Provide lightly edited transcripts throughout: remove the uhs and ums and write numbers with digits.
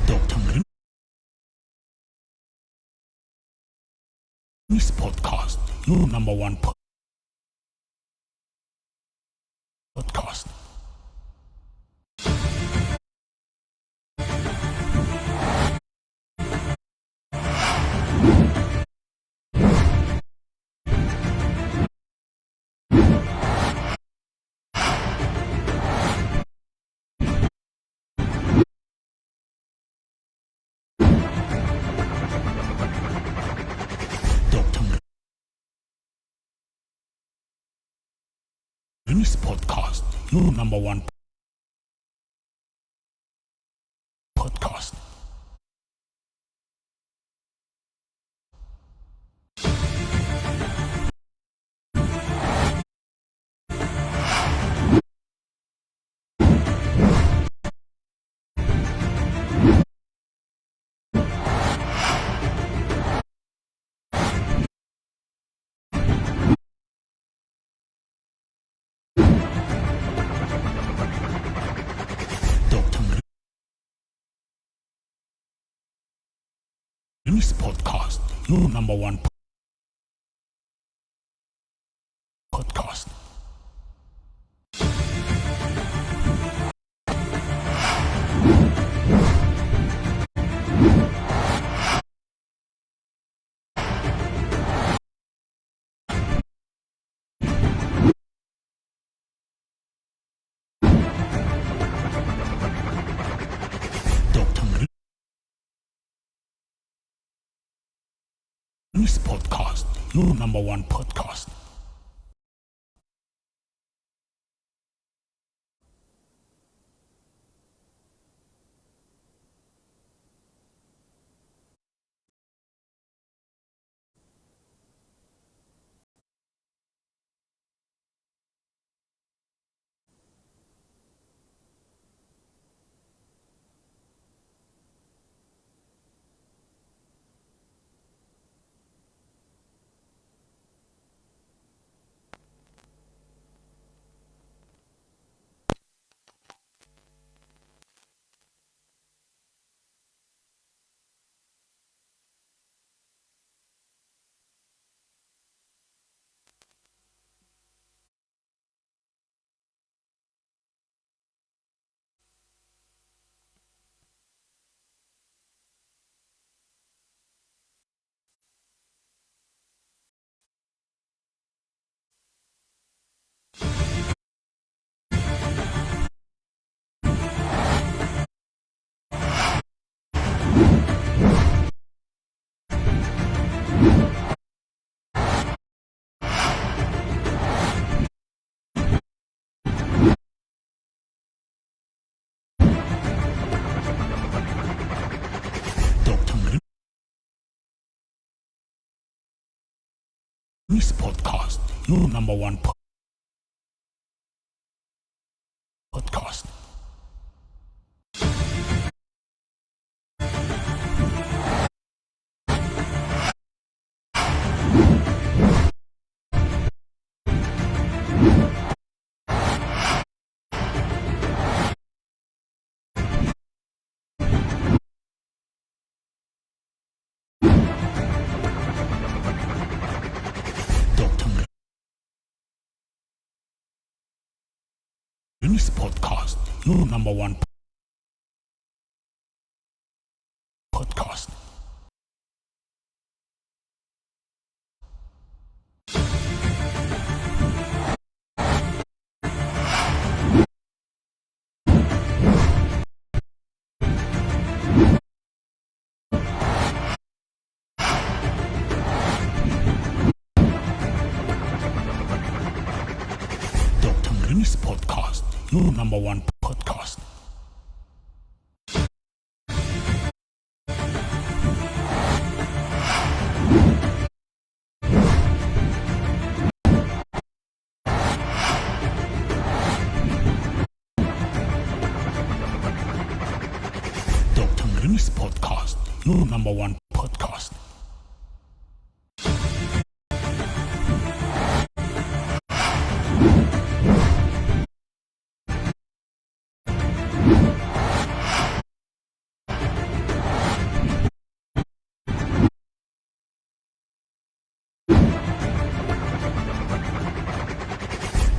Dr. Moremi's podcast, your number one podcast. Dr. Moremi's podcast, your number one podcast. Dr. Moremi's podcast, your number one podcast. Dr. Moremi's podcast, your number one podcast. Dr. Moremi's podcast, your number one podcast. Dr. Moremi's podcast, your number one podcast. Mrimi's Podcast, your number one podcast. Dr. Mrimi's Podcast, your number one podcast.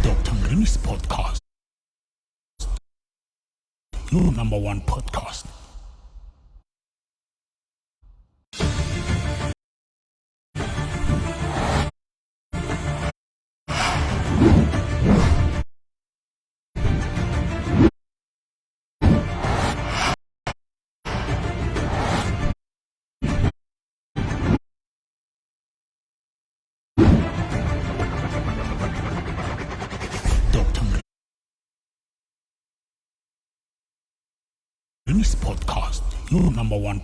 Dr. Mrimi's Podcast, your number one podcast. Dr. Mrimi's Podcast, your number one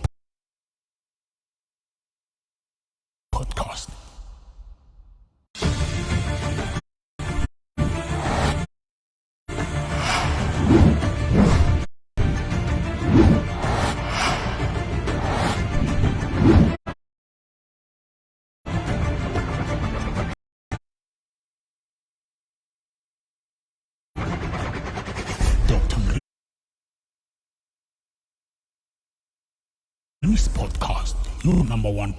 podcast. Dr. Mrimi's Podcast, your number one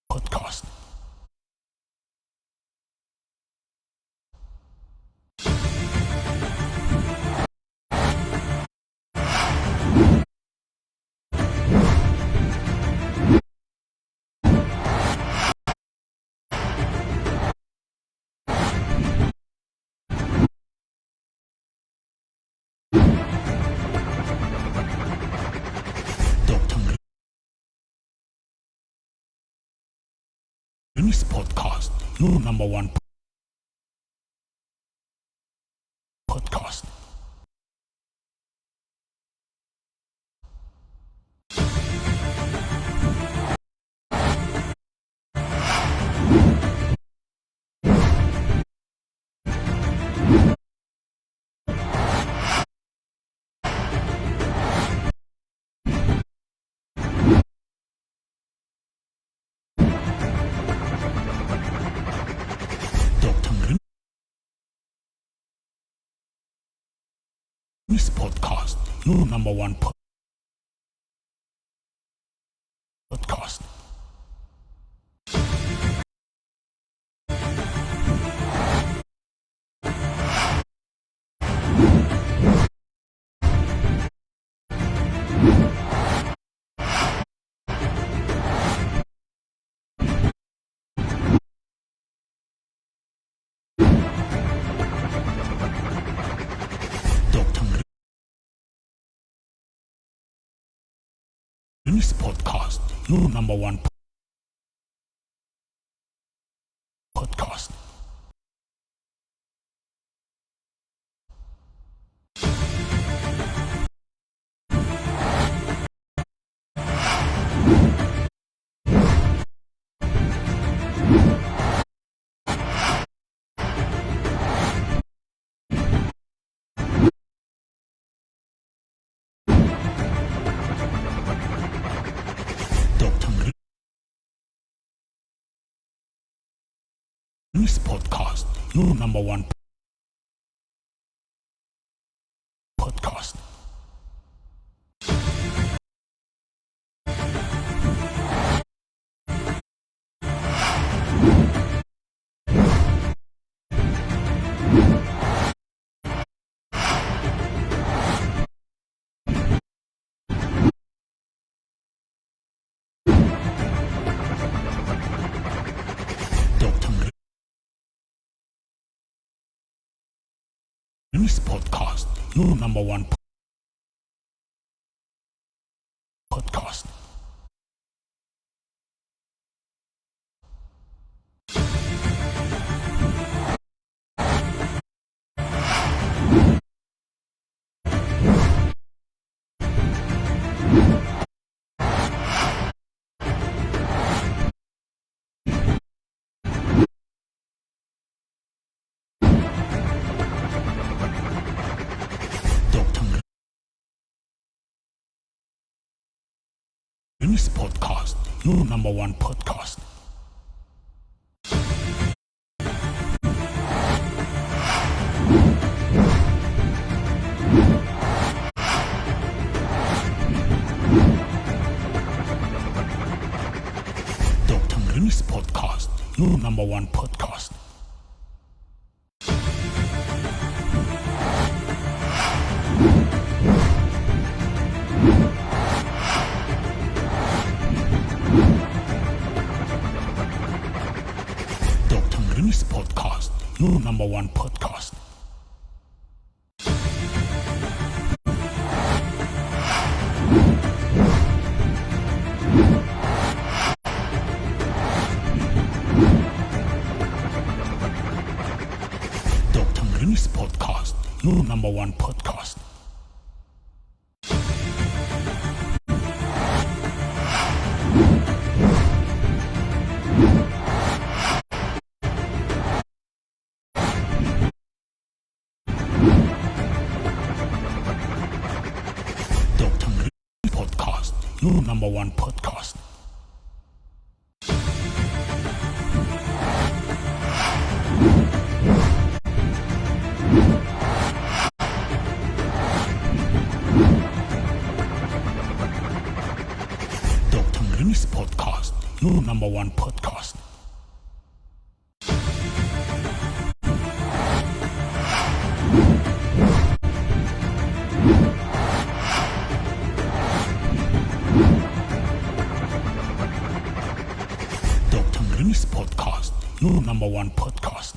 podcast. Dr. Mrimi's Podcast, your number one podcast. Dr. Mrimi's Podcast, your number one podcast. Dr. Mrimi's Podcast, your number one podcast. Dr. Mrimi's Podcast, your number one podcast. Dr. Mrimi's Podcast, your number one podcast. Moremi's Podcast, your number one podcast. Dr. Moremi's Podcast, your number one podcast. Dr. Mrini's Podcast, your number one podcast. Dr. Mrini's Podcast, your number one podcast. Dr. Mrini's Podcast, your number one podcast. Dr. Mrini's Podcast, your number one podcast. Dr. Mrini's Podcast, your number one podcast.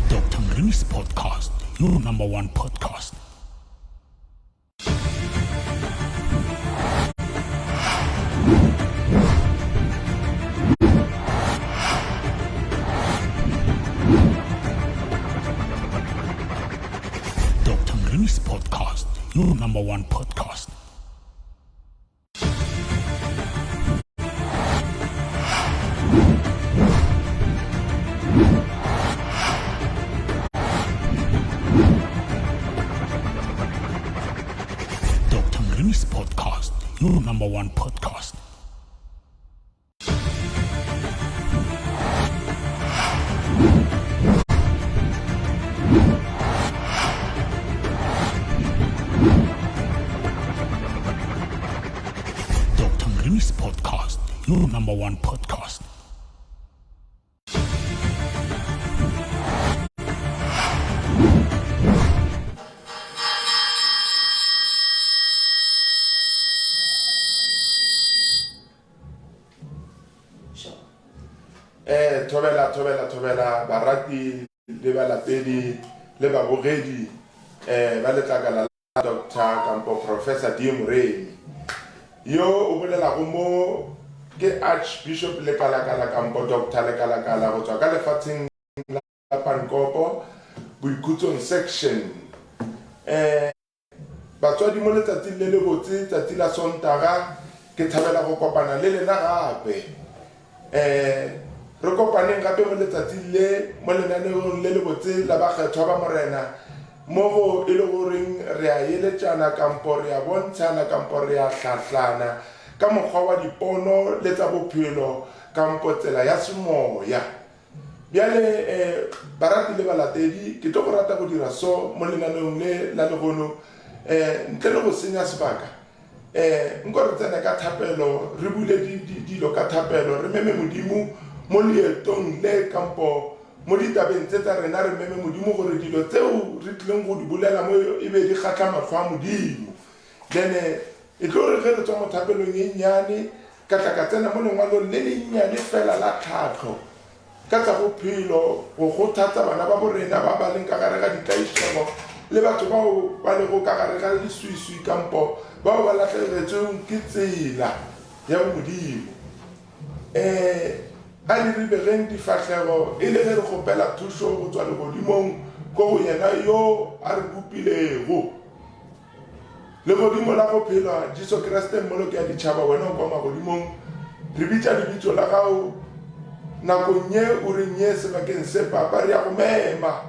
Dr. Mrini's Podcast, your number one podcast. Dr. Mrini's Podcast, your number one podcast. Dr. Mrini's Podcast, your number one podcast. Dr. Mrini's Podcast, your number one podcast. Eh, thobela thobela thobela barati le balatedi le babogedi eh ba letlakala la Dr. kampo Professor D Moremi yo o bolelago mo ke Archbishop Lekalakala kampo Dr. Lekalakala go tswa ka lefatsheng la Pankopo Boikhutsong section eh Batswadi mo letsatsing le lebotse, tsatsi la Sontaga, ke thabela go kopana le lena gape. Um re kopaneng gape mo letsatsing le, mo lenaneong le lebotse la Bakgethwa ba Morena, mo go e le goreng re a eletšana kampo re a bontshana kampo re a hlahlana ka mokgwa wa dipono le tsa bophelo kampo tsela ya semoya. Bjale, eh, barati le balatedi, ke tlo go rata go dira so mo lenaneong le la lehono, eh, ntle le go senya sebaka. Eh, nko re tsene ka thapelo, re bule di, di, dilo ka thapelo, re meme Modimo mo leetong le kampo mo ditabeng tse tsa rena, re meme Modimo gore dilo tseo re tlileng go di bolela mo e be di kgahla mahlo a Modimo. Then e tlo re ge re tswa mo thapelong e nnyane, ka tla ka tsena mo lengwalong le lennyane fela la tlhahlo ka tsa bophelo go kgothatsa bana ba borena ba ba leng ka gare ga ditlaišego le batho bao ba lego ka gare ga leswiswi kampo bao ba lahlegetšweng ke tsela ya bomodimo. Um a re ribegeng difahlego e le ge re kgopela thušo go tswa legodimong ko go yena yo a re bopilego. Legodimo la go phela, Jesu Kriste, Mmoloki ya ditšhaba, wena o kwa magodimong. Re bitša lebitso la gago nakong ye o reng ye sebakeng se, Papa. Re a go mema.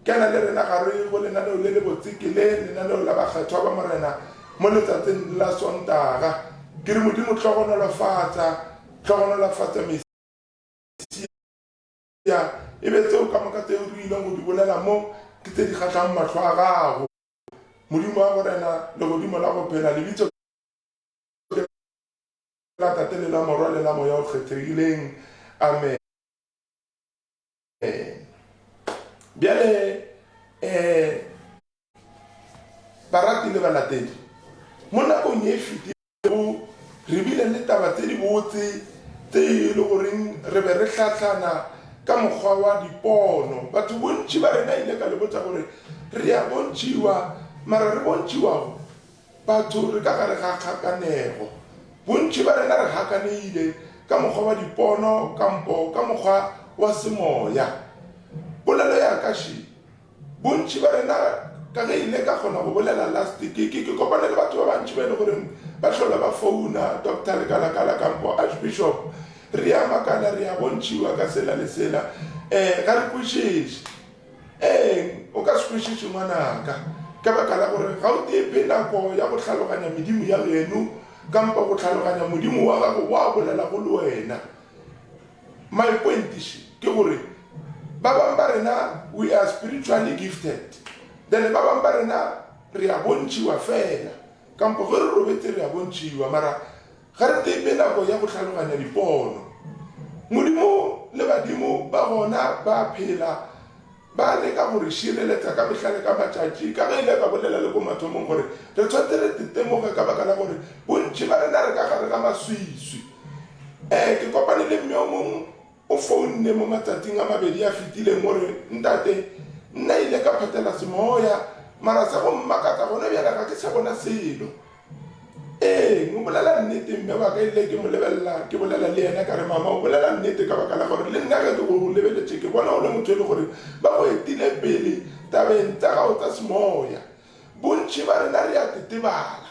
Kena le rena gare go lenaneo le lebotse ke le, lenaneo la bakgethwa ba Morena mo letsatsing la Sontaga. Ke re Modimo hlogonolofatsa, hlogonolofatsa Mesia. E be tseo ka moka tseo re ileng go di bolela mo ke tse di kgahlang mahlo a gago. Modimo wa borena, legodimo la go phela, lebitso ke la Tate le la Morwa le la Moya o Kgethegileng. Amen. Bjale, eh, barati le balatedi, mo nakong ye e fetilego re bile le taba tse dibotse tse e le goreng re be re hlahlana ka mokgwa wa dipono. Batho bontši ba rena ile ka le botša gore re a bontšhiwa, mara re bontšhiwago Batho re ka gare ga kgakanego. Bontši ba rena re gakanegile ka mokgwa wa dipono kampo ka mokgwa wa semoya. Polelo ya ka še, bontši ba rena ka ge ile ka kgona go bolela last ke ke ke kopane le batho ba bantši ba e le goreng ba hlola ba founa Doctor Lekalakala kampo Archbishop re a makala re a bontšhiwa ka sela le sela um ga re kwešiše. Eng? O ka se kwešiše, ngwanaka, ka baka la gore ga o tepe nako ya go hlaloganya medimo ya geno kampa go hlaloganya Modimo wa gago wa bolelago le wena. My point ke gore ba bang ba rena we are spiritually gifted, then ba bang ba rena re a bontšhiwa fela, kampo ge re robetse re a bontšhiwa, mara Ga re tepe nako ya go hlaloganya dipono. Modimo le badimo ba gona ba phela, ba leka go re šireletsa ka mehla le ka matšatši. Ka ge ile ka bolela le ko mathomong gore re tshwanetse re tetemoge ka baka la gore bontši ba rena re ka gare ga maswiswi. Ee, ke kopane le mme o mong o founne mo matsatsing a mabedi a fetileng o re, Ntate, nna ile ka phathela semoya, mara sa go mmakatsa gona bjale ga ke sa bona selo. Ee, o bolela nnete. Mme wa ka ile ke mo lebelela, ke bolela le yena ka re, Mama, o bolela nnete ka baka la gore le nna ge ke go lebeletše ke bona o le motho e le gore ba go etile pele tabeng tša gago tsa semoya. Bontši ba rena re a tetebala.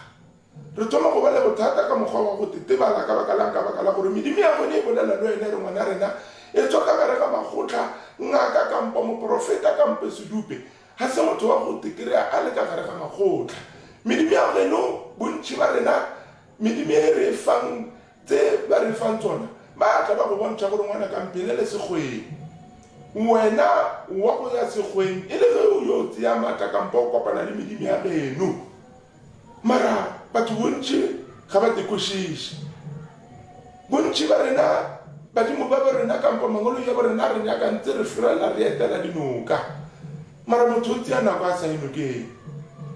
Re thoma go ba le bothata ka mokgwa wa go tetebala ka baka la'ng? Ka baka la gore medimo ya gone e bolela le wena e re, Ngwana rena, etšwa ka gare ga makgotla, ngaka kampo moprofeta kampo sedupe. Ga se motho wa go tekrea a le ka gare ga makgotla. Medimo ya geno, bontši ba rena, medimo e re e fang, tse ba re fang tsona, ba tla ba go bontšha gore ngwanaka mphelele sekgweng. Wena wa go ya sekgweng e le ge o yo tsea maatla kampo o kopana le medimo ya geno. Mara batho bontši ga ba tekwešiše. Bontši ba rena, badimo ba bo rena kampo mangwelong ya bo rena re nyaka ntse re ferela re etela dinoka. Mara motho o tsea nako a sa ye nokeng.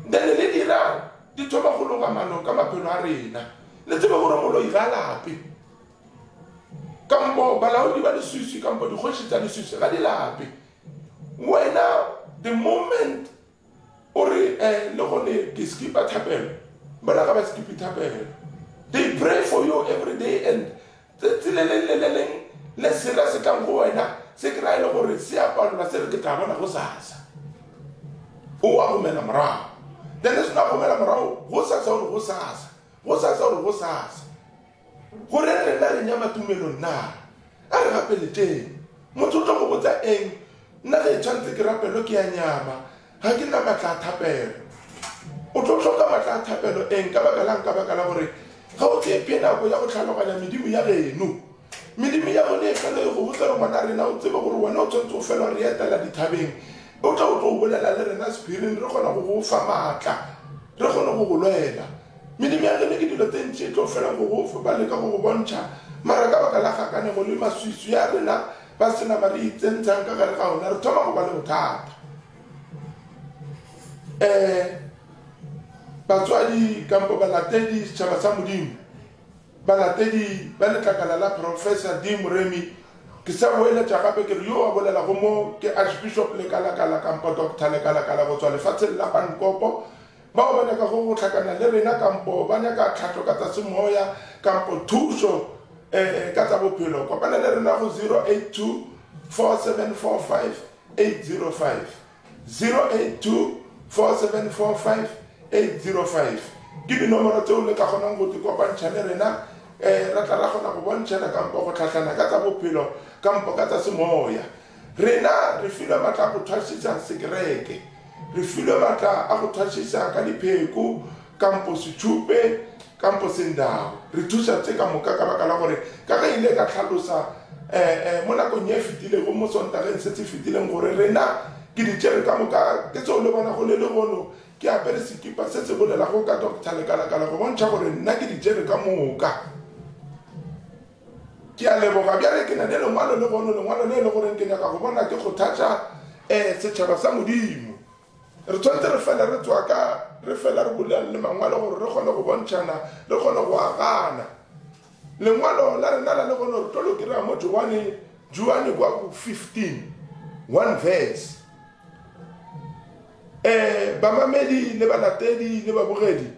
Then le dira di thoma go loga mano ka maphelo a rena. Le tsebe gore moloi ga a lape. Kampo balaodi ba leswiswi kampo dikgoši tsa leswiswi ga di lape. Wena the moment O re, Eh, le gone ke skipa thapelo. Bona ga ba skipe thapelo. They pray for you every day and tsatsi le leng le le leng le sela se tlang go wena se kry-a e le gore se a palelwa se re ke tla bona go sasa. O a gomela morago. Then se na gomela morago go sasa o re go sasa. Go sasa o re go sasa. Go reng rena re nyama tumelong na? A re gapeletšeng. Motho o tlo go botsa eng? Nna ge e tshwanetse ke rapelwe ke a nyama, ga ke na matla a thapelo. O tlo hloka matla a thapelo eng? Ka baka la'ng? Ka baka la gore ga o tshepe nako ya go hlaloganya medimo ya geno. Medimo ya geno e fela e go botsa gore ngwana rena o tsebe gore wena o tshwanetse o fela re etela dithabeng, o tla o tlo bolela le rena sephiring re kgona go go fa matla, re kgone go go lwela. Medimo ya geno ke dilo tse ntši e tlo fela go go fa, ba leka go go bontšha, mara ka baka la kgakanego le maswiswi a rena ba senama re itsentshang ka gare ga ona, re thoma go ba le bothata. Um batswadi kampo balatedi, setšhaba sa Modimo, balatedi ba letlakala la Professor D. Moremi, ke sa boeletša gape ke re yo a bolelago mo ke Archbishop Lekalakala kampo Doctor Lekalakala go tswa lefatsheng la Pankopo. Bao ba nyakago go hlakana le rena kampo ba nyaka tlhahlo ka tsa semoya kampo thušo ka tsa bophelo, kopana le rena go 082 4745 805, 082 4745 805. Ke dinomoro tseo le ka kgonang go di kopantšha le rena. um ra tla ra kgona go bontšhana kampo go tlhahlana ka tsa bophelo kampo ka tsa semoya. Rena re filwe matla a go thwasiša sekereke. Re filwe matla a go thwasiša ka dipheko kampo setšhupe kampo sendao. Re thuša tše ka moka ka baka la gore ka ge ile ka hlalosa um mo nakong ye e fetilego mo Sontageng se se fetileng gore rena ke di tšere ka moka ke tseo le bonago le lehono ke apere sekipa se se bolelago ka Doctor Lekalakala go bontšha gore nna ke di tšere ka moka. Ke a leboga. Bjale ke na le lengwalo lehono, lengwalo le e le goreng ke nyaka go bona ke kgothatša um setšhaba sa Modimo. Re tshwanetse re fela re tswa ka, re fela re bolela le mangwalo gore re kgone go bontšhana, re kgone go agana. Lengwalo la rena la lehono re tlo lo kry-a mo Johane, Johane kwa go 15, one verse. Um bamamedi le balatedi le babogedi,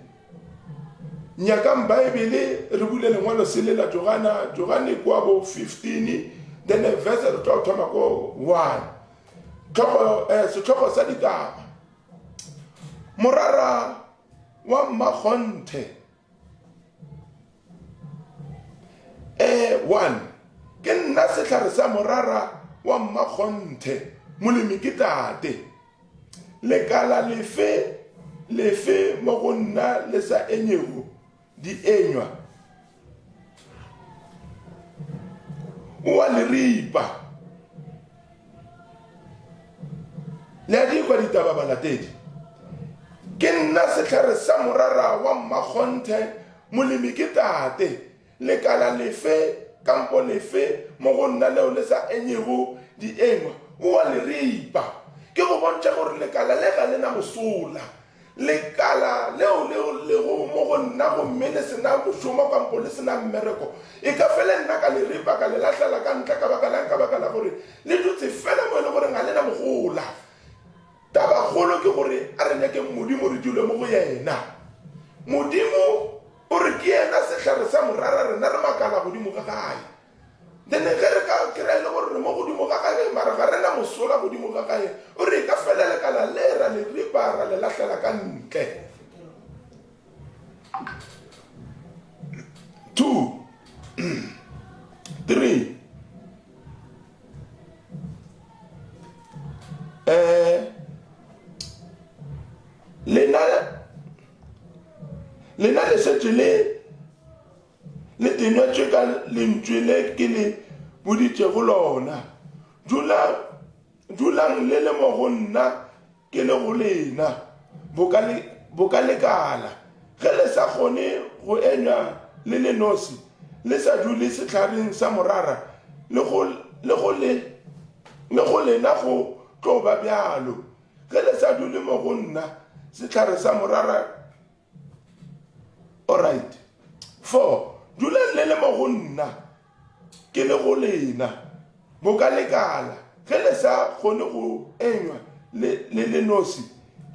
Nyakang Baebele, re bule lengwalo sele la Johana, Johane kwa bo 15, then verse re tlo thoma ko 1. Tlhogo, eh, setlhogo sa ditaba. Morara wa mmakgonthe. Eh, 1. Ke nna sehlare sa morara wa mmakgonthe, molemi ke tate. Lekala lefe lefe mo go nna le sa enyego dienywa, o a le ripa. Le a di kwa ditaba balatedi? Ke nna sehlare sa morara wa mmakgonthe, molemi ke tate. Lekala lefe kampo lefe mo go nna leo le sa enyego dienywa, o a le ripa. Ke go bontšha gore lekala le ga le na mosola. Lekala leo le lego mo go nna gomme le se na mošomo kampo le se na mmereko, e ka fele nna ka le ripa ka le lahlela ka ntle. Ka baka la'ng? Ka baka la gore le dutse fela mo e le goreng ga le na mohola. Tabakgolo ke gore a re nyakeng Modimo re dule mo go yena. Modimo o re ke yena sehlare sa morara rena re makala godimo ga gae. Then ge re ka kry-a e le gore re mo godimo ga gae mara ga re na mosola godimo ga gae, o re e ka fela lekala le ra le ripa ra le lahlela ka ntle. 2 3 Eh, lena lena le šetše le le tenwetšwe ka lentšwe le ke le boditšego lona. Dula, dulang le le mo go nna Ke le go lena, boka le, boka lekala, ge le sa kgone go enywa le le nosi, le sa dule sehlareng sa morara, le go, le go le, le go lena go tlo ba bjalo. Ge le sa dule mo go nna, sehlare sa morara, Alright. 4, Dulang le le mo go nna, ke le go lena. Boka lekala, ge le sa kgone go enywa le le le nosi,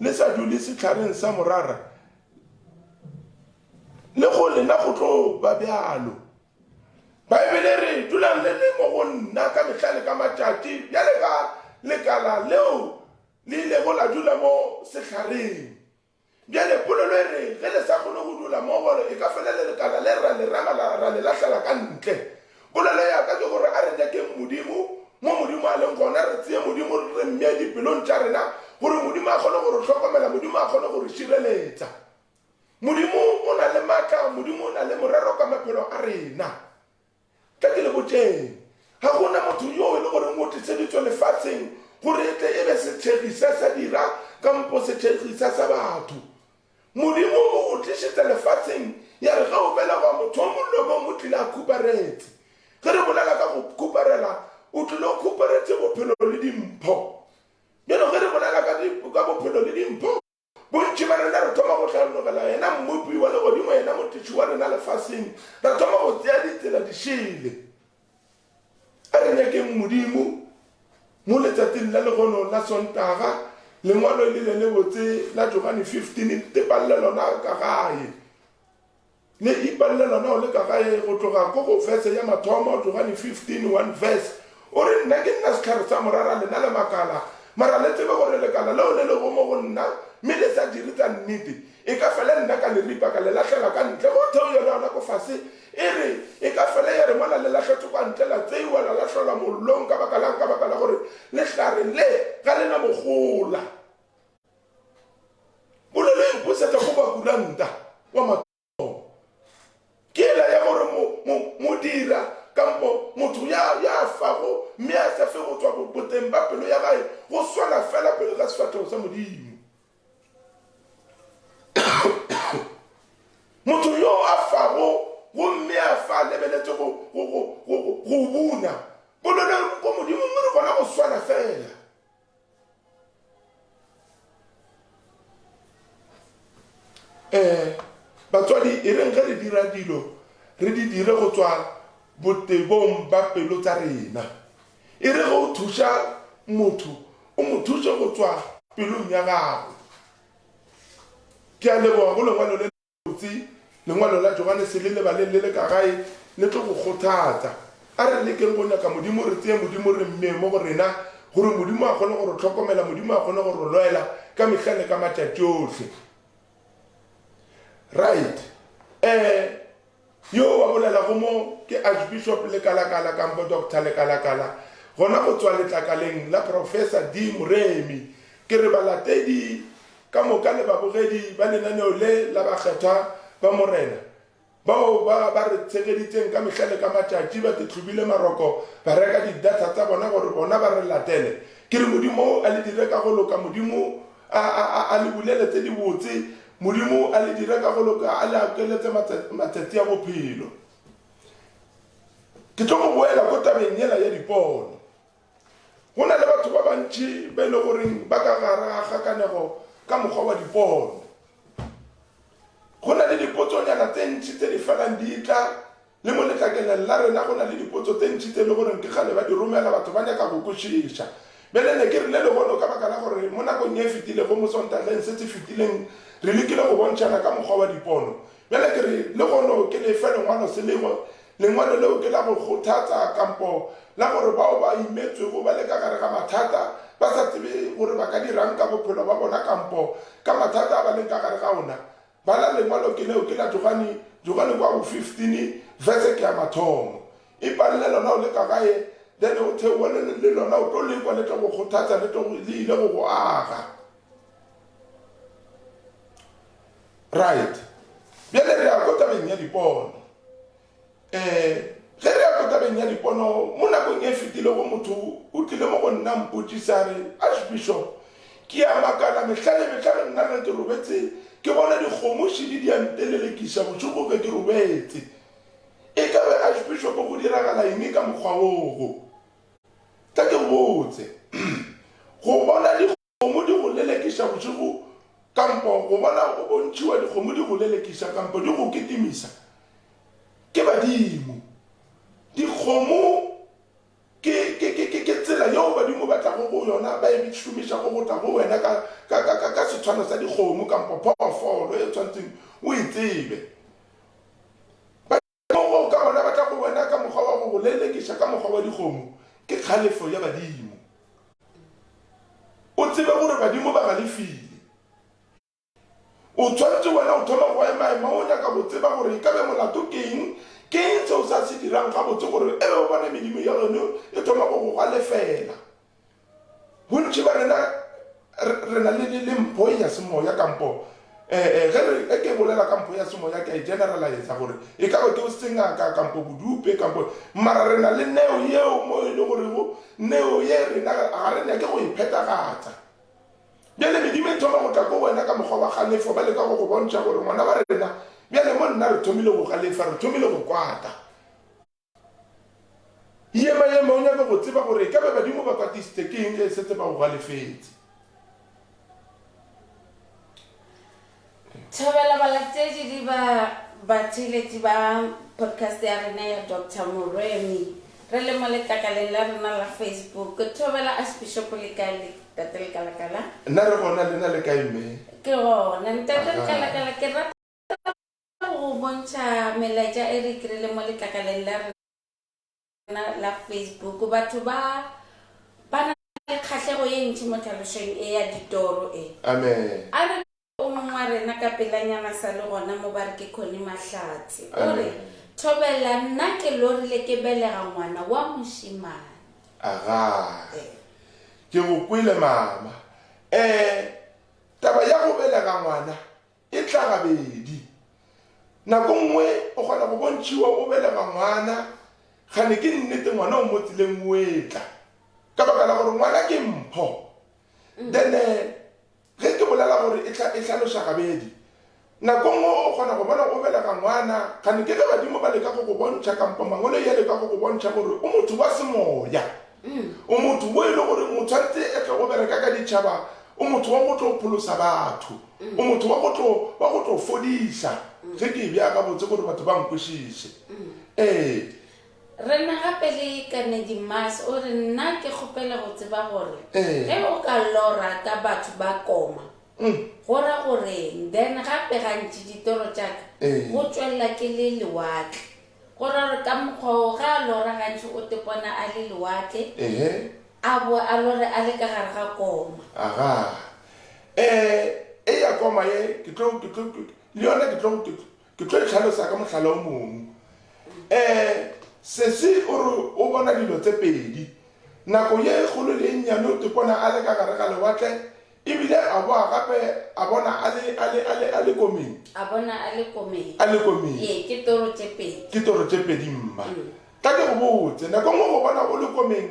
le sa dule sehlareng sa morara, le go lena go tlo ba bjalo. Baebele e re, Dulang le le mo go nna ka mehla le ka matšatši, bjale ka lekala leo le ilego la dula mo sehlareng. Bjale polelo e re, Ge le sa kgone go dula mmogo, e ka fela le lekala le ra le rema ra le lahlela ka ntle. Polelo ya ka ke gore a re nyakeng Modimo mo Modimo a leng gona, re tseye Modimo re mmee dipelong tša rena gore Modimo a kgone go re hlokomela, Modimo a kgone go re šireletša. Modimo o na le matla, Modimo o na le morero ka maphelo a rena. Tla ke le botšeng, ga go na motho yo e le goreng o tliseditswe lefatsheng gore e tle e be setšhegisa sa dira kampo setšhegisa sa batho. Modimo o go tlišitse lefatsheng ya re ge o belegwa motho o mongwe le o mongwe o tlile a khuparetse. Ge re bolela ka go khuparela, o tlile o khuparetse bophelo le dimpho. Bjalo ge re bolela ka bophelo le dimpho, Bontši ba rena re thoma go hlanogela yena Mmopi wa legodimo, yena Motliši wa rena lefaseng, ra thoma go tsea ditsela dišele. A re nyakeng Modimo mo letsatsing la lehono la Sontaga, lengwalo le le lebotse la Johane 15, tepalle lona ka gae. Le ipalele lona o le ka gae go tloga ko go verse ya mathomo, Johane 15, 1 verse. O re, Nna ke nna sehlare sa morara, lena le makala. Mara le tsebe gore lekala leo le lego mo go nna, mme le sa dire tsa nnete, e ka fela nna ka le ripa ka le lahlela ka ntle. Go theo yona gona ko fase. E re, e ka fela ya re mola le lahletšwe kwa ntle la tseiwa la lahlelwa mollong ka baka la'ng? Ka baka la gore lehlare le ga le na mohola. Polelo e mposetša go Bakuranta wa mathomo. Ke yela ya gore mo, mo, modira kampo motho ya, ya fago mme a sa fe go tšwa boteng ba pelo ya gae go swana fela pele ga sefahlego sa Modimo. Motho yo a fago gomme a fa a lebeletše go, go, go, go, go, go buna, polelo ko Modimo mme re gona go swana fela. Eh, batswadi e reng ge re dira dilo re di dire go tswa botebong ba pelo tsa rena. E re ge o thuša motho o mo thuše go tswa pelong ya gago. Ke a leboga go lengwalo le lebotse, lengwalo la Johanese le lebaleng le le ka gae le tlo go kgothatsa. A re lekeng go nyaka Modimo, re tsee Modimo re mmee mo go rena, gore Modimo a kgone go re hlokomela, Modimo a kgone go re lwela ka mehla le ka matšatši ohle. Right. Eh, Yo wa bolelago mo ke Archbishop Lekalakala kampo Doctor Lekalakala, gona go tswa letlakaleng la Professor D. Moremi. Ke re balatedi ka moka le babogedi ba lenaneo le la Bakgethwa ba Morena, bao ba ba re tshegeditseng ka mehla le ka matšatši, ba tehlobile maroko, ba reka di-data tsa bona gore bona ba re latele. Ke re Modimo a le dire ka go loka, Modimo a, a, a, a le bulele tse dibotse, Modimo a le dire ka go loka, a le akeletse matsatsi a bophelo. Ke tlo go boela ko tabeng yela ya dipono. Go na le batho ba bantši ba e le goreng ba ka gare ga kgakanego ka mokgwa wa dipono. Go na le dipotsonyana tse ntši tse di felang di tla Le mo letlakeleng la rena go na le dipotso tse ntši tse e le goreng ke kgale ba di romela, batho ba nyaka go kwešiša. Bjale ne ke re le lehono ka baka la gore mo nakong ye e fetilego, mo Sontageng se se fetileng, re lekile go bontšhana ka mokgwa wa dipono. Bjale ke re lehono ke le fe lengwalo se lengwe, lengwalo leo ke la go kgothatsa kampo la gore bao ba imetswego ba le ka gare ga mathata, ba sa tsebe gore ba ka dirang ka bophelo ba bona kampo ka mathata a ba leng ka gare ga ona, Bala lengwalo ke leo ke la Johane, Johane kwa go 15, verse ke ya mathomo. Ipalele lona o le ka gae, then o theowe le, le lona o tlo le kwa le tlo go kgothatsa, le tlo, le ile go go aga. Right. Bjale re ya ko tabeng ya dipono. Eh, ge re ya ko tabeng ya dipono, mo nakong e fetilego motho o tlile mo go nna mpotšisa a re, Archbishop, ke a makala mehla le mehla ge nna ge ke robetse ke bona dikgomo šidi di a ntelelekiša bošego ge ke robetse. E ka be Archbishop go diragala eng ka mokgwa wogo? Tla ke go botse, go bona Dikgomo di go lelekiša bošego kampo go bona o bontšhiwa dikgomo di go lelekiša kampo di go kitimisa ke badimo. Dikgomo ke, ke, ke, ke, ke tsela yeo badimo ba tlago go yona, ba e šomišago go tla go wena ka, ka, ka, ka, ka setshwano sa dikgomo kampo phoofolo e tshwanetseng o e tsebe. Badimo ka bona ba tla go wena ka mokgwa wa go go lelekiša ka mokgwa wa dikgomo, ke kgalefo ya badimo. O tsebe gore badimo ba galefile. O tshwanetše wena o thoma go emaema o nyaka go tseba gore e ka be molato ke eng, ke eng seo sa se dirang gabotse gore e be o bone medimo ya geno e thoma go go galefela. Bontši ba rena re na le, le, le mpho ya semoya kampo eh, eh, ge re ge ke bolela ka mpho ya semoya ke a e generalize gore e ka ba ke sengaka kampo bodupe kampo mara re na le neo yeo mo e le gorego neo ye rena ga re nyake go e phethagatša. Bjale medimo e thoma go tla ko wena ka mokgwa wa kgalefo, ba leka go go bontšha gore ngwana wa rena bjale mo nna re thomile go galefa, re thomile go kwata. Yema-yema o nyake go tseba gore e ka be badimo ba kwatisitse ke eng ge e setse ba go galefetse. Thobela balatedi le ba batheeletši ba podcast ya rena ya Doctor Moremi. Re le mo letlakaleng la rena la Facebook. Thobela Archbishop le kae le Tate Lekalakala? Nna re gona, lena le kae mme? Ke gona. Ntate Lekalakala ke rata go bontšha melaetša e re kry-ile mo letlakaleng la rena la Facebook. Batho ba ba na le kgahlego ye ntši mo tlhalošong e ya ditoro e. Amen. A re o mongwe wa rena ka pelanyana sa le gona mo ba re ke Connie Mahlatse. O re, Amen. Thobela, nna ke lorile ke belega ngwana wa mošemane. Agaa. Ke go kwele mama. Eh, taba ya go belega ngwana e tla gabedi. Nako nngwe o kgona go bontšhiwa o belega ngwana, kgane ke nnete ngwana o mo tseleng o etla. Ka baka la gore ngwana ke mpho. Then eh, Ge ke bolela gore e, e hlaloša gabedi, nako nngwe o kgona go bona o belega ngwana, kgane ke ge badimo ba leka go go bontšha, kampo Mangwalo ya leka go go bontšha gore o motho wa semoya. O motho wo e le goreng o tshwanetse e tle o bereka ka ditšhaba, o motho wa go tlo pholosa batho, o motho wa go tlo, wa go tlo fodiša. Ge ke e bea gabotse gore batho ba nkwešiše. Ee. Re na gape le Kanedi Mas o re, Nna ke kgopela go tseba gore ge o ka lora ka batho ba koma go ra goreng? Then gape gantši ditoro tša ka go tšwelela ke le lewatle. Go ra gore ka mokgwa wo ge a lora gantši o tepona a le lewatle a boe a lore a le ka gare ga koma. Agaa. E ya koma ye ke tlo, ke tlo, le yona ke tlo, ke Ke tlo e hlalosa ka mohlala o mongwe. Um Sesi o re o bona dilo tse pedi. Nako ye kgolo le ye nnyane o tepona a le ka gare ga lewatle ebile a boa gape a bona a le, a le, a le, a le komeng. A bona a le komeng. A le komeng. Ee, ke toro tše pedi. Ke toro tše pedi mma. Tla ke go botse, nako nngwe go bona o le komeng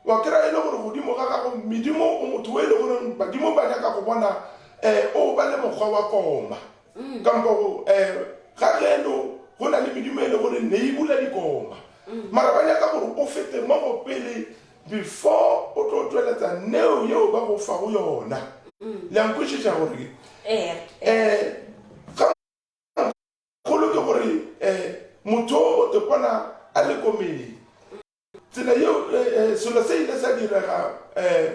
Wa kry-a e le gore godimo ga gago medimo o motho o e le goreng badimo ba nyaka go bona um o ba le mokgwa wa koma kampo um ga geno go na le medimo e le gore ne e bula dikoma mara ba nyaka gore o fete mo go pele before o tlo tšweletsa neo yeo ba go fago yona. Le a nkwešiša gore um ga kgolo ke gore um motho o tepona a le komeng. Tsela yeo selo se ile sa direga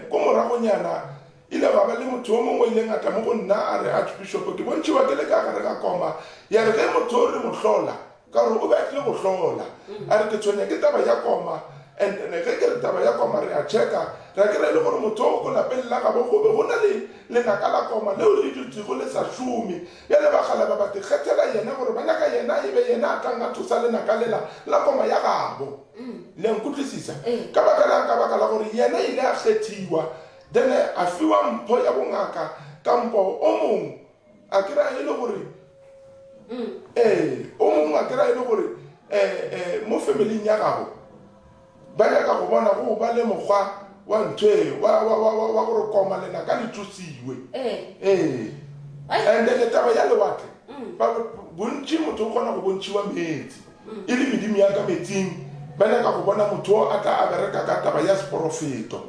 ko moragonyana, ile gwa ba le motho yo mongwe o ileng a tla mo go nna a re, Archbishop, ke bontšhiwa ke le ka gare ga koma. Ya re ge motho o re mo hlola, ka gore o be a tlile go hlola, a re ke tshwenya ke taba ya koma. And then ge ke re taba ya koma re a checka, ra kry-a e le gore motho o ko lapeng la gabo go be go na le lenaka la koma leo le dutšego le sa šome. Bjale bakgalaba ba tikgethela yena gore ba nyaka yena e be yena a tlang a tsosa lenaka lela la koma ya gabo. Le a nkutlwisisa? Ka baka lang? Ka baka la gore yena ile a kgethiwa, then a fiwa mpho ya bongaka, kampo o mong a kry-a e le gore, ee, o mongwe a kry-a e le gore um mo familing ya gabo Ba nyaka go bona go ba le mokgwa wa ntho e, wa, wa, wa, wa, wa gore koma lenaka le tsosiwe. Ee. Ee. And then taba ya lewatle, ba, bontši motho o kgona go bontšhiwa meetse, e le medimo ya ka metsing, ba nyaka go bona motho o a tla a bereka ka taba ya seporofeto.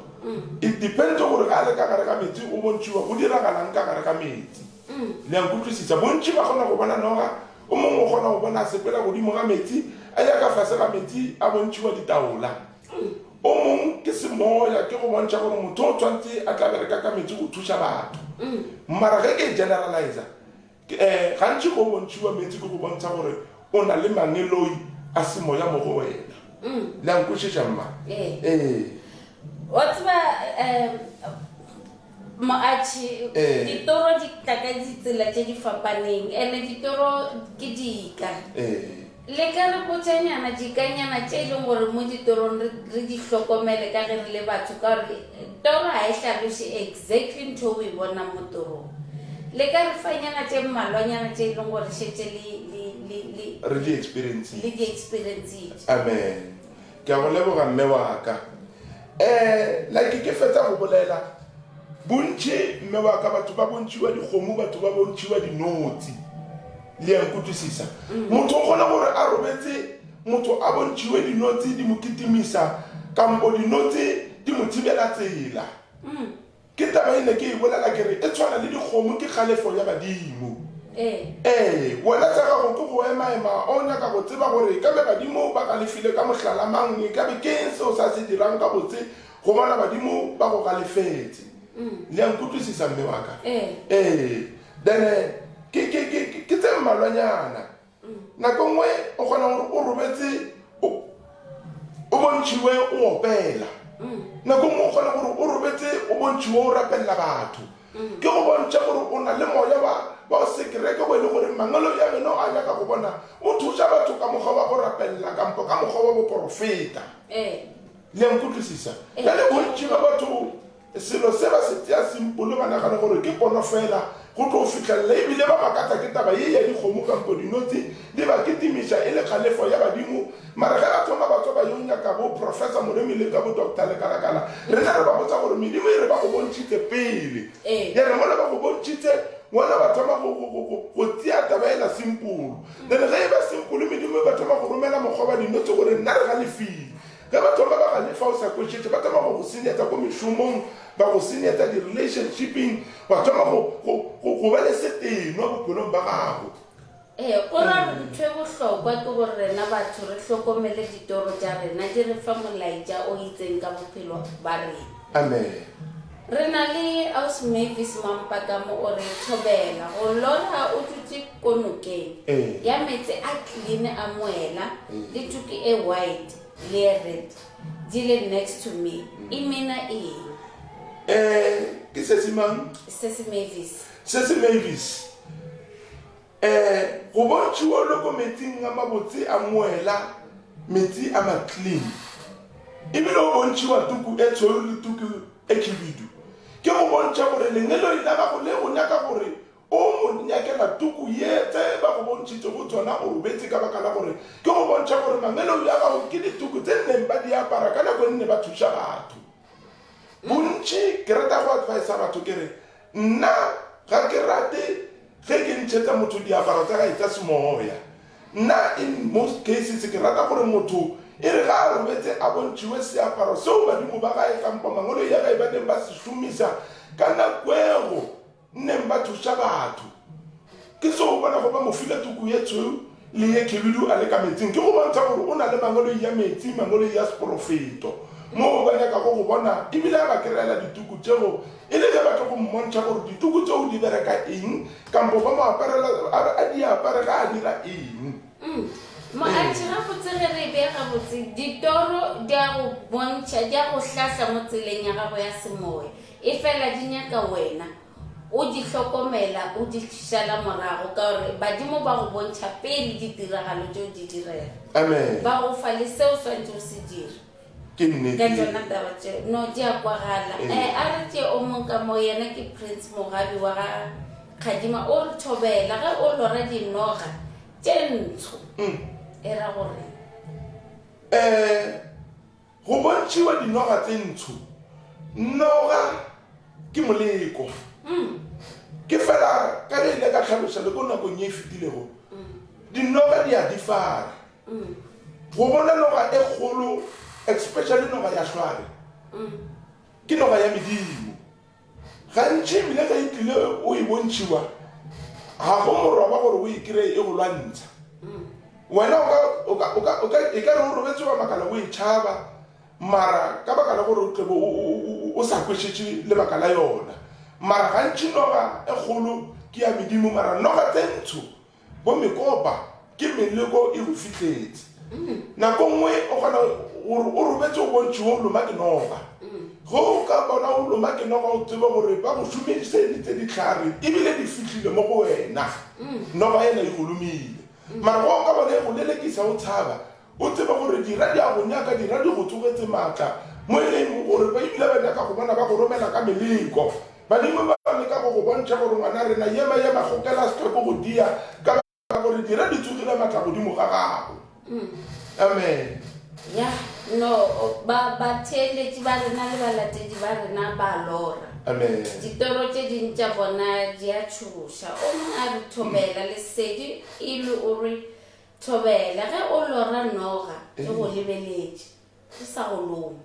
It depends gore ga a le ka gare ga metsi o bontšhiwa go diragalang ka gare ga metsi. Le a nkutlwisisa? Bontši ba kgona go bona noga, O mongwe o kgona go bona a sepela godimo ga metsi, a ya ka fase ga metsi, a bontšhiwa ditaola. O mong ke semoya, ke go bontšha gore motho o tshwanetse a tla bereka ka metsi go thuša batho. Mara ge ke e generalizer, um gantši go bontšhiwa metsi ke go bontsha gore o na le mangeloi a semoya mo go wena. Le a nkwešiša mma? Ee. Wa tseba um Moatšhi, Ee. ditoro di tla ka ditsela tše di fapaneng, ene ditoro ke dika. Ee. Le ka re botšanyana dikanyana tše e leng gore mo ditorong re, re di hlokomele ka ge re le batho, ka gore toro ga e hlaloše exactly ntho o e bonang mo torong. Le ka re fanyana tše mmalwanyana tše e leng gore šetše le, le, le, le, Re di experiencitše. le di experiencitše. Amen. Ke a go leboga mme wa ka. Eh, like ke fetsa go bolela, bontši mme wa ka batho ba bontšiwa dikgomo, batho ba bontšiwa dinotsi. Le a nkutlwisisa? Motho o kgona gore a robetse, motho a bontšiwe dinotsi di mo kitimisa, kampo dinotsi di mo thibela tsela. Ke taba e ne ke e bolela ke re e tshwana le dikgomo ke kgalefo ya badimo. Ee, wena tsa gago ke go emaema o nyaka go tseba gore e ka be badimo ba galefile ka mohlala mang, e ka be ke eng seo sa se dirang gabotse go bona badimo ba go galefetse. Le a nkutlwisisa mme wa ka? Ee. Then ke, ke, ke, ke tse mmalwanyana. Nako nngwe o kgona gore o robetse o o bontšhiwe o opela. Nako nngwe o kgona gore o robetse o bontšhiwe o rapelela batho. Ke go bontšha gore o na le moya wa wa sekereke go e le gore mangwalo ya geno a nyaka go bona o thuša batho ka mokgwa wa go rapelela kampo ka mokgwa wa boporofeta. Le a nkutlwisisa? Bjale bontši ba batho Selo se ba se tšea simpolo, ba nagana gore ke pono fela go tlo fihlelela, e bile ba makatša ke taba ye ya dikgomo kampo dinotshi di ba kitimiša e le kgalefo ya badimo. Mara ge ba thoma ba tswa ba yo nyaka bo Professor Moremi le ka bo Doctor Lekalakala, rena re ba botša gore medimo e re ba go bontšhitše pele. Ya re mola ba go bontšhitše, wena wa thoma go, go, go, go, go tšea taba yela simpolo. Then ge e ba simpolo, medimo e ba thoma go romela mokgwa wa dinotshi gore nna re galefile. Ge ba thoma ba galefa o sa kwešetše, ba thoma go go senyetsa ko mešomong, ba go senyetsa di-relationshipeng, wa thoma go, go, go, go ba le setenwa bophelong ba gago. Ee, go ra gore ntho e bohlokwa ke gore rena batho re hlokomele ditoro tša rena, di re fa molaetša o itseng ka bophelo ba rena. Amen. Re na le Ausi Mavis Mampakamo o re thobela go lora o dutše ko nokeng Ee. ya meetse a clean a moela Ee. le tuki e white le e red di le next to me e meana eng? Eh, ke sesi mang? Sesi Mavis. Sesi Mavis. Eh, go bontšhiwa loko metsing a mabotse a moela, metsi a ma clean. Ebile o bontšhiwa tuku e tshweu le tuku e khibidu. Ke go bontšha gore lengeloi la gago le go nyaka gore o mo nyakela tuku ye tse ba go bontšhitšego tsona o robetše ka baka la gore ke go bontšha gore mangeloi a gago ke dituku tse nneng ba di apara ka nako e nne ba thuša batho. Bontši ke rata go advisa batho ke re nna ga ke rate ge ke ntšhetša motho diaparo tsa gae tsa semoya. Nna in most cases ke rata gore motho e re ga a robetse a bontšhiwe seaparo seo badimo ba gae kampo mangoloi ya gae ba neng ba se šomisa ka nakwego neng ba thuša batho. Ke seo o bonago ba mo file tuku ye tshweu le ye khibidu a le ka metsing. Ke go bontšha gore o na le mangoloi ya metsi, mangoloi ya seporofeto, moo ba nyakago go bona ebile a ba kry-ela dituku tšego e le ge ba tlo go mmontšha gore dituku tšeo di bereka eng kampo ba mo aparela a di apare ga a dira eng. Moantši, gabotse ge re e bea gabotse, ditoro di a go bontšha, di a go hlahla mo tseleng ya gago ya semoya. Efela di nyaka wena o di hlokomela, o di šala morago, ka gore badimo ba go bontšha pele ditiragalo tšeo di direga. Amen. Ba go fa le seo o swanetše go se dira. Ke nnete. Ka tšona taba tšeo. No, di a kwagala. Ee. Eh, a re tšee o mong ka mo, yena ke Prince Mogabi wa ga Kgadima, o re thobela ge o lora dinoga tše ntsho, e ra goreng? Eh, Go bontšhiwa dinoga tse ntsho. Noga ke moleko. Ke fela ka ge ile ka hlaloša le ko nakong ye e fetilego, dinoga di a difara. Go bona noga e kgolo, especially noga ya hlware, ke noga ya medimo. Gantši ebile ge e tlile o e bontšhiwa, ga go moroba gore o e kry-e e go lwantsha. Wena o ka, o ka, o ka, o ka, e ka re o robetse wa makala o e tšhaba, mara ka baka la gore o tlebe o, o, o, o sa kwešetše lebaka la yona. Mara gantši noga e kgolo ke ya medimo, mara noga tse ntsho Bo mekopa ke meleko e go fihletše. Nako nngwe o kgona gore o robetše o bontšhiwe o loma ke noga. Ge o ka bona o loma ke noga o tsebe gore ba go šomišeditše dihlare ebile di fihlile mo go wena. Noga yela e go lomile. Mara ge o ka bona e go lelekisa o tshaba, o tsebe gore dira di a go nyaka, dira di go tsogetše maatla mo e leng gore ba ebile ba nyaka go bona ba go romela ka meleko. Badimo ba leka go go bontšha gore ngwana rena yema yema kgokela sehloko go tia ka baka gore dira di tsogile matla godimo ga gago. Amen. Ya, no, ba, batheeletši ba rena le balatedi ba rena ba lora. Amen. Ditoro tše ding tša bona di a tšhoša. O mongwe a re thobela, Lesedi Ilu o re, Thobela, ge o lora noga e go lebeletše, e sa go lome.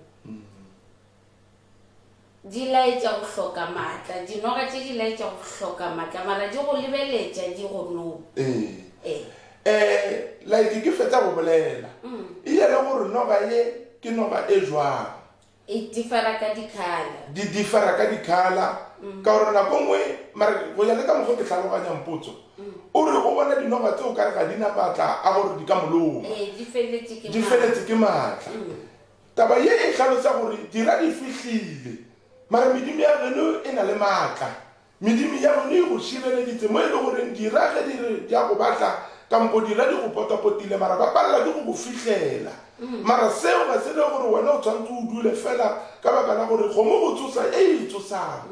Di laetša go hloka maatla. Dinoga tše di laetša go hloka maatla, mara di go lebeletša di go noma. Ee. Ee. Eh, like ke fetsa go bolela. E ye le gore noga ye ke noga e jwang. E differa ka di-colour. Di differa ka di-colour. Ka gore nako nngwe, mara go ya le ka mokgo ke hlaloganyang potso, o re o bona dinoga tse o kare ga di na maatla a gore di ka mo loma. Ee, di feletše ke Di feletše ke maatla. Taba ye e hlalosa gore dira di fihlile, mara medimo ya geno e na le maatla. Medimo ya geno e go šireleditse mo e le goreng dira ge di re di a go batla kampo dira di go potapotile mara ba palela ke go go fihlela. Mara seo ga se re gore wena o tshwanetse o dule fela ka baka la gore kgomo go tsosa e e tsosang.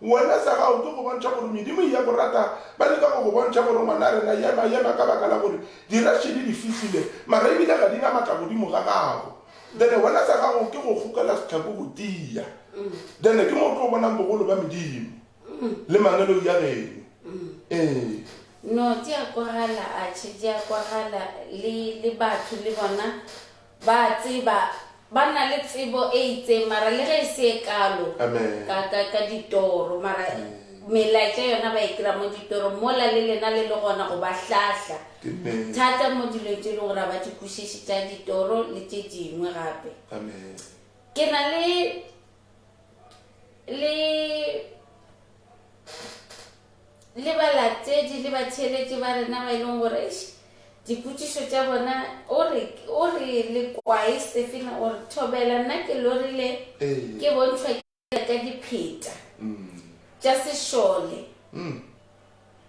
Wena sa gago ke go bontšha gore medimo e ya go rata, ba leka go go bontšha gore ngwana rena yema yema ka baka la gore dira šedi di fihlile mara ebile ga di na matla godimo ga gago. Then wena sa gago ke go kgokela sehlako go tia. Then ke mo o tlo bonang bogolo ba medimo le mangeloi a geno. Ee. No, di a kwagala, atšhe, di a kwagala. Le, le batho le bona ba a tseba, ba na le tsebo e itseng, mara le ge e se e kalo Amen. ka, ka, ka ditoro, mara melaetša yona ba e kry-a mo ditorong, mola le lena le le gona go ba hlahla. Ke nnete. Thata mo dilong tše e leng gore ga ba di kwešiše tša ditoro le tše dingwe gape. Amen. Ke na le, le, le balatedi le batheeletši ba rena ba e leng gore eish, dipotšišo tša bona o re o re lekwae Stefina o re thobela nna ke lorile Ee. ke bontšhwa ke ka dipheta tša sešole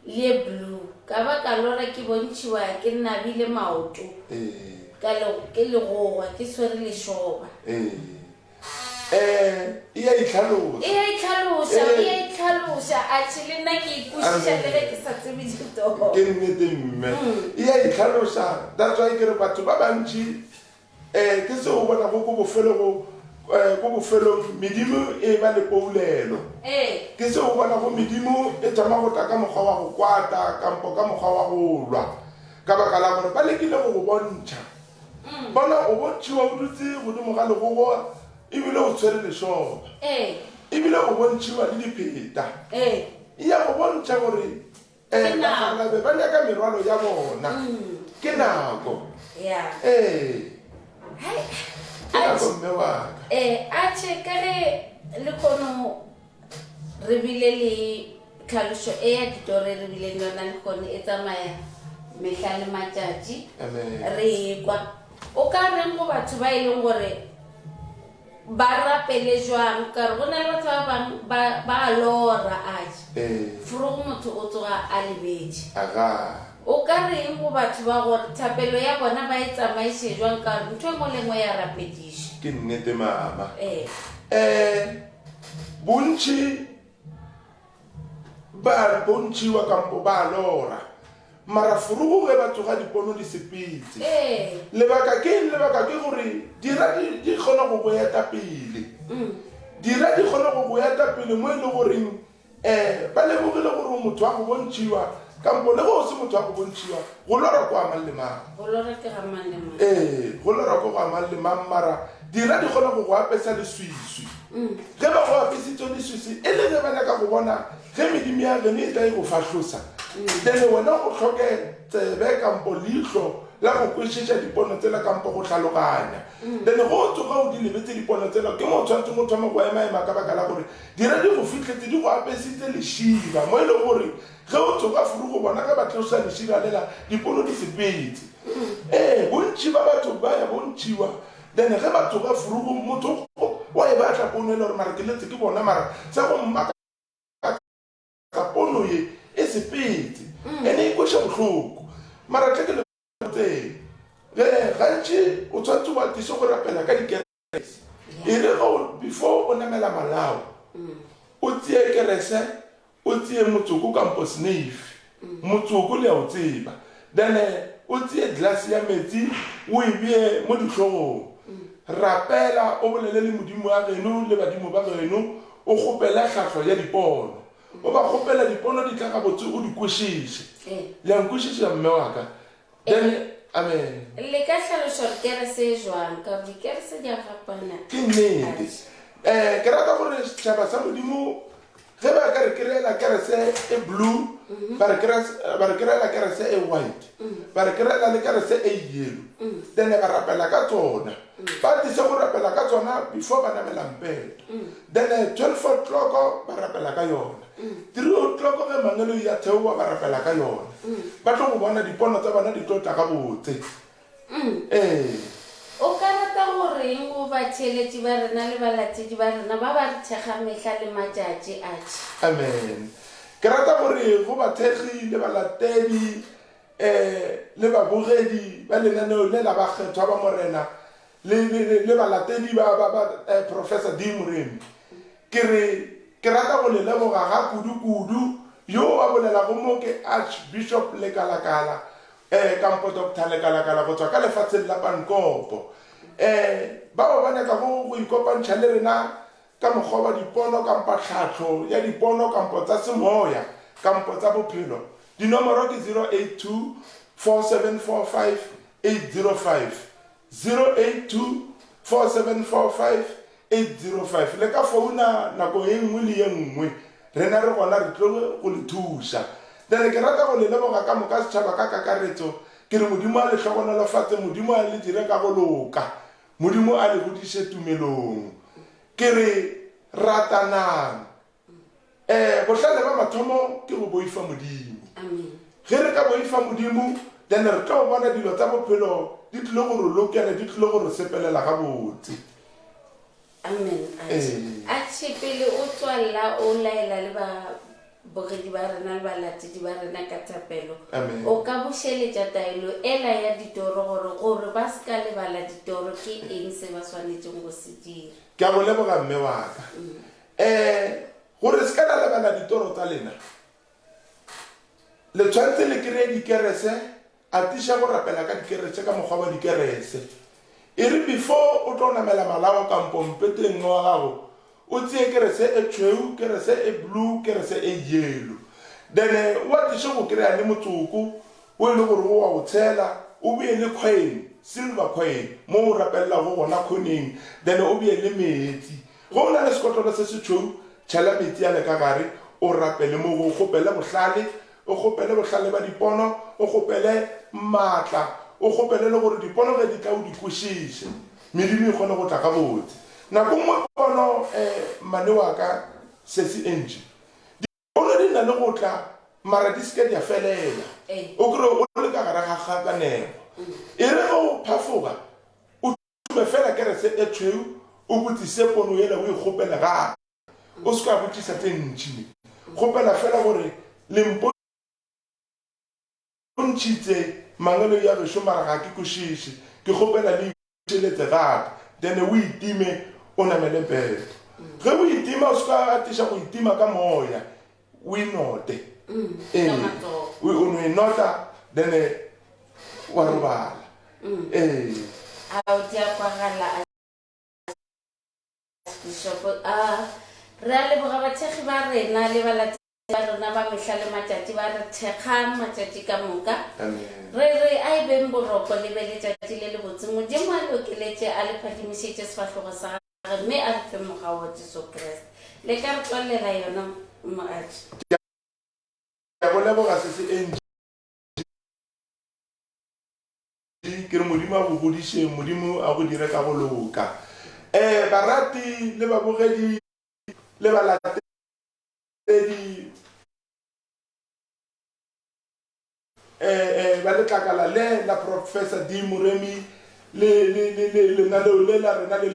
le blue ka ba ka lora ke bontšhiwa ke nabile maoto Ee. ka le ke legogwa ke swere lešoba Ee. Eh, e a itlhalosa. E a itlhalosa, Eh. e a itlhalosa. Atšhe le nna ke ikwešiša le ge ke sa tsebe ditoro. Ke nnete mme. E a itlhalosa. That's why ke re batho ba bantši eh ke seo o bonago ko bofelo go eh, ko bofelong medimo e ba le poulelo. Ee. Ke seo o bonago medimo e thoma go tla ka mokgwa wa go kwata kampo ka mokgwa wa go lwa. Ka baka la gore ba lekile go go bontšha Bona, o bontšhiwa o dutse godimo ga legogo ebile o tshwere lešoba. Ebile o bontšhiwa le dipheta. E ya go bontšha gore um bakgalabe ba nyaka merwalo ya bona. Ke nako. Ee. Ke nako mme wa ka. Ee, atšhe ka ge lehono Re bile le tlhalošo e ya ditoro e re bileng le yona lehono e tsamaya mehla le matšatši re ekwa. O ka reng go batho ba e leng gore ba rapele jwang ka gore go na le batho ba bangwe ba ba a lora aje forogo motho o tsoga a lebetše. O ka reng go batho ba gore thapelo ya bona ba e tsamaiše jwang ka gore ntho e nngwe le nngwe ya rapedišwa. Ke nnete mama. Ee. Um Bontši ba bontšiwa kampo ba lora, mara furugu ge ba tsoga dipono di sepetse. Lebaka ke eng? Lebaka ke gore dira di, di kgona go go eta pele. Dira di kgona go go eta pele mo e le goreng um ba lemogile gore o motho wa go bontšiwa kampo le ge o se motho wa go bontšiwa, go lora ko a mang le mang. Go lora ke ga mang le mang. Ee, go lora ko ga mang le mang, mara dira di kgona go go apesa leswiswi. Ge ba go apesitse leswiswi, e le ge ba nyaka go bona ge medimo ya geno e tla e go fahlosa, then wena o hloke tsebe kampo leihlo la go kwešiša dipono tsela kampo go hlaloganya. Then ge o tsoga o di lebetse dipono tsela, ke mo o tshwanetseng o thome go ema-ema ka baka la gore dira di go fihletse di go apesitse lešira mo e lego gore Ge o tsoga furu go bona ge ba tloša lešira lela, dipono di sepetse. Ee, bontši ba batho ba ya bontšiwa, then ge ba tsoga furu go motho wa e batla pono ele gore mara ke letse ke bona mara sa go mmakatsa pono ye e sepetse ene e kweša bohloko. Mara tle ke le botseng, ge gantši o tshwanetse o atise go rapela ka dikerese. E re ge o, before o namela malao, o tsee kerese, o tsee motsoko kampo sneifi, motsoko le a o tseba, then o tsee glass ya metsi o e bee mo dihlogong. Rapela o bolele le Modimo wa geno le badimo ba geno, o kgopele tlhahlo ya dipono. O ba kgopela dipono di tla gabotse o di kwešiše. Le a nkwešiša mme wa ka? Then, amen. Le ka hlaloša gore kerese e jwang, ka gore dikerese di a fapana. Ke nnete. Um ke rata gore setšhaba sa Modimo ge ba ka re kry-ela kerese e blue, ba re kry-, ba re kry-ela kerese e white, ba re kry-ela le kerese e yellow, then ba rapela ka tsona. Ba tlise go rapela ka tsona before ba namela mpeto. Then 12 o'clock ba rapela ka yona. 3 o'clock ge mangeloi a theoa ba rapela ka yona. Ba tlo go bona dipono tsa bona di tlo tla gabotse. Ee. O ka rata go reng go batheeletši ba rena le balatedi ba rena ba ba re thekgang mehla le matšatši a tše? Amen. Ke rata gore go bathekgi le balatedi um le babogedi ba lenaneo le la Bakgethwa ba Morena le, le, le, le balatedi ba, ba, ba eh, Professor D. Moremi, ke re ke rata go le leboga ga kudu-kudu. Yo a bolelago mo ke Archbishop Lekalakala, eh, kampo Doctor Lekalakala go tswa ka lefatsheng la Pankopo. Eh, bao ba nyakago go ikopantšha le rena ka mokgwa wa dipono kampa tlhahlo ya dipono kampo tsa semoya kampo tsa bophelo, dinomoro ke 082 4745 805, 082 4745 805. Le ka founa nako ye nngwe le ye nngwe, rena re gona re tlo go le thuša. Bjale ke rata go le leboga ka moka setšhaba ka kakaretso, ke re Modimo a le hlogonolofatse, Modimo a le dire ka go loka. Modimo a le godiše tumelong. Ke re, ratanang. Eh, bohlale ba mathomo ke go boifa Modimo. Ge re ka boifa Modimo, then re tlo bona dilo tsa bophelo di tlile go re lokela, di tlile go re sepelela gabotse. Amen. Ee. Atšhe pele o tswalla o laela le ba Bogedi ba rena le balatedi ba rena ka thapelo, Amen. o ka bušeletša taelo ela ya ditoro gore, gore ba se ka lebala ditoro, ke eng se ba swanetšeng go se dira? Ke a go leboga, mme wa ka. Um, gore se ka la lebala ditoro tsa lena, le tshwanetse le kry-e dikerese Atiša go rapela ka dikerese ka mokgwa wa dikerese. E re before o tlo namela malao kampo mpeteng wa gago, o tsee kerese e tšhweu, kerese e blue, kerese e yellow. Then o atiše go kry-a le motsoko o e le gore o wa o tshela, o bee le coin, silver coin, mo o rapelelago gona khoneng, then o bee le meetsi. Ge o na le sekotlolo se se tšhweu, tšhela meetsi ale ka gare, o rapele mo go, o kgopele bohlale, O kgopele bohlale ba dipono, o kgopele maatla, o kgopele le gore dipono ge di tla o di kwešiše, medimo e kgone go tla gabotse. Nako nngwe pono, eh, mmane wa ka, Sesi Angie, dipono di na le go tla mara di se ke di a felela. O kry-e o le ka gare ga kgakanego. E re ge o phafoga, o tšhume fela kerese e tšhweu, o botsise pono yela o e kgopele gape. O se ka botšiša tše ntši. Kgopela fela gore le mpontšhitše mangwelo ya gešo mara ga ke kwešiše. Ke kgopela le itšeletse gape. Then o itime o namele bed. Ge o itima o se ka atiša go itima ka moya. O inote. Ee. O no inota then wa robala. Ee. Ao di a kwagala. Bishop, a re a leboga bathekgi ba rena le balatedi ba rena ba mehla le matšatši ba re thekgang matšatši ka moka. Re re a e beng boroko le be letšatši le lebotse. Modimo a le okeletše a le phadimišetše sefahlogo sa gagwe mme a re fe mogau wa Jesu Kriste. Le ka re tswalela yona mogatši. Ke a go leboga sesi Angie. Ke re Modimo a go godiše, Modimo a go dire ka go loka. Um barati le babogedi le balatedi um ba letlakala le la Professor D. Moremi le lenaneo le la rena le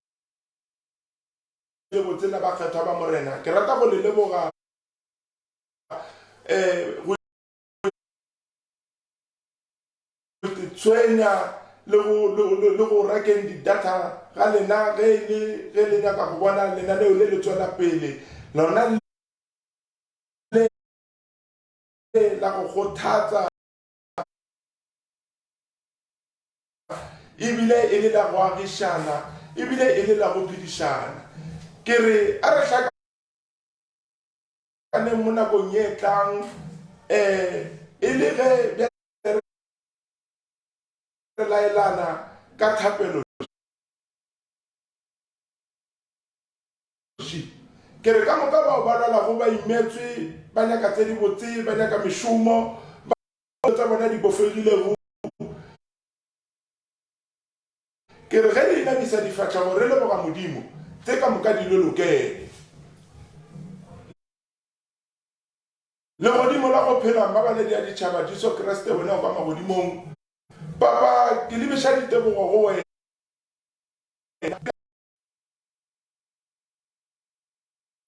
lebotse la bakgethwa ba Morena, ke rata go le leboga um go tshwenya le go, le, le, le go rekeng di-data ga lena ge e le ge le nyaka go bona lenaneo le le tswela pele lona le la go kgothatsa ebile e le la go agišana ebile e le la go phedišana. Ke re a re hlakaneng mo nakong ye tlang um e le ge re laelana ka thapelo ši. Ke re ka moka bao ba lwalago ba imetswe, ba nyaka tse dibotse, ba nyaka mešomo, ba tsa bona di bofegilego. Ke re ge re inamisa difahlego re leboga Modimo, tse ka moka di le lokele. Legodimo la go phela, Mmabaledi ya ditšhaba, Jesu Kriste, wena o ka magodimong. Papa, ke lebiša ditebogo go wena. Ke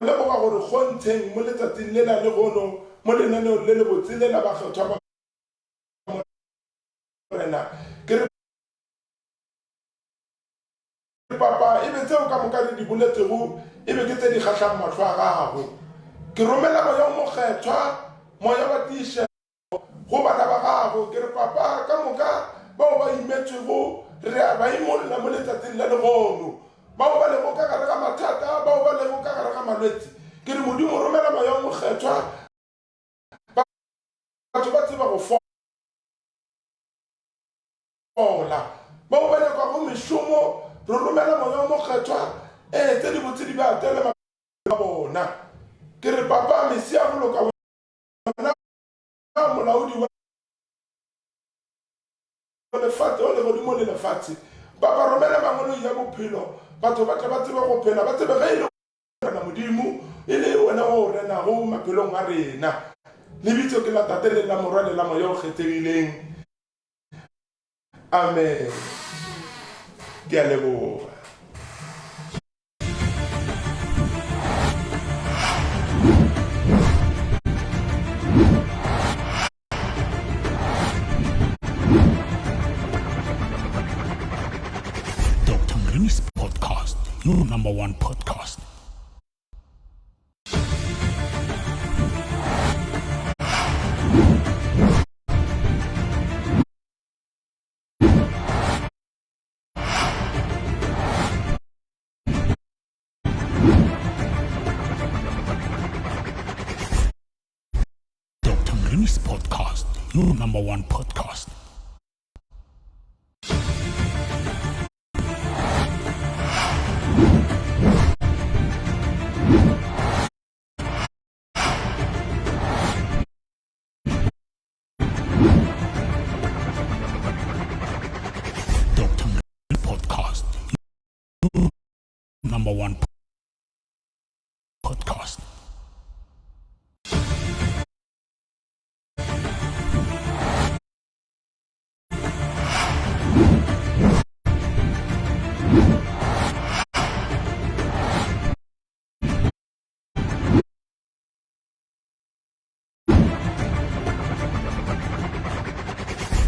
leboga gore kgontsheng mo letsatsing lela lehono. mo lenaneong le lebotse le la bakgethwa ba Morena. Ke re Papa, e be tseo ka moka re di boletšego e be ke tse di kgahlang mahlo a gago. Ke romela Moya o Mokgethwa, Moya wa tiišego, go bana ba gago. Ke re, Papa, ka moka bao ba imetšwego re a ba imolla mo letšatšing la lehono, bao ba lego ka gare ga mathata, bao ba lego ka gare ga malwetši. Ke re, Modimo, romela Moya o Mokgethwa, batho ba tseba go fola. Bao ba nyakago mešomo, re romela Moya o Mokgethwa, ee, tse dibotse di ba atele maphelong a bona. Ke re, Papa, Mesia go loka, wena molaodi wa lefatshe, wa legodimo le lefatshe, Papa, romela mangoloi ya bophelo, batho ba tle ba tsebe go phela, ba tsebe ge e le Morena Modimo e le wena o renago maphelong a rena. Lebitso ke la Tate le la Morwa le la Moya o Kgethegileng. Amen. Ke a leboga. Dr. Mremi's podcast, your number one podcast. Dr. Mremi's podcast, your number one podcast. Dr. Mremi's podcast, your number one podcast.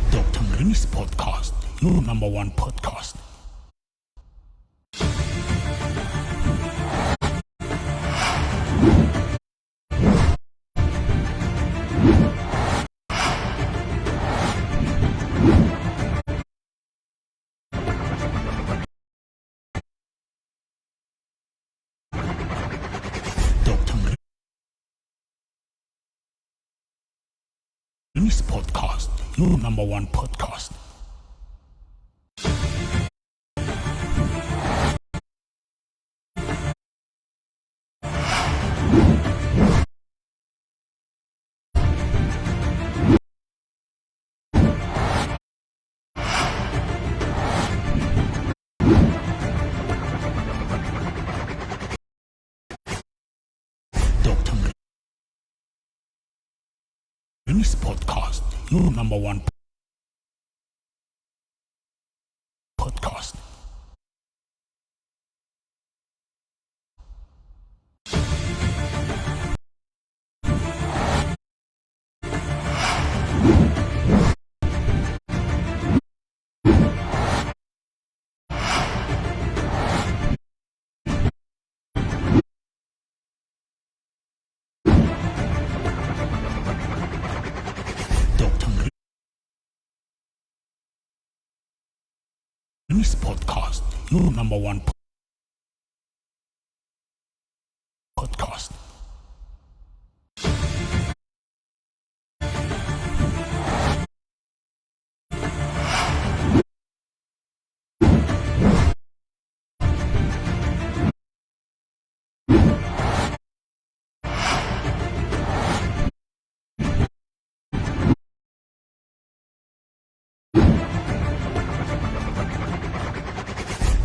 Dr. Mremi's podcast, your number one podcast. Dr. Mremi's podcast, your number one podcast. Dr. Mremi's podcast, your number one podcast. Dr. Mremi's podcast, your number one podcast.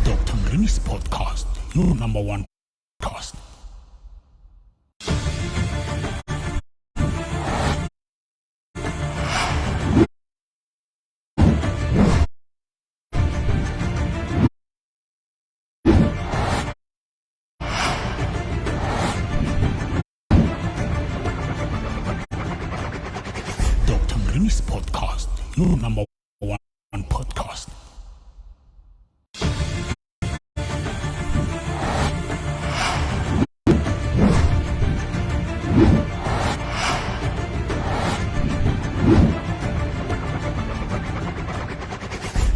Dr. Mremi's podcast, your number one podcast. Moremi's Podcast, your number one podcast.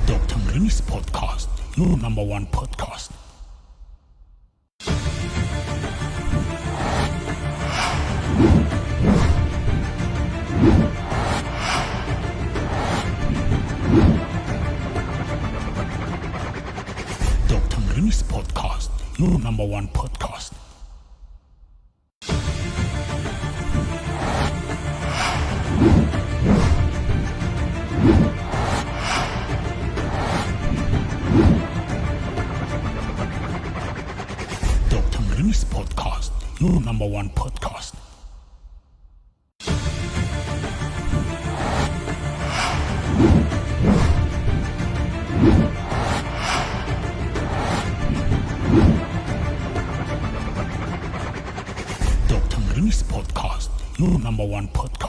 Dr. Moremi's Podcast, your number one podcast. Dr. Moremi's Podcast, your number one podcast. Dr. Moremi's Podcast, your number one podcast. Dr. Moremi's Podcast, your number one podcast.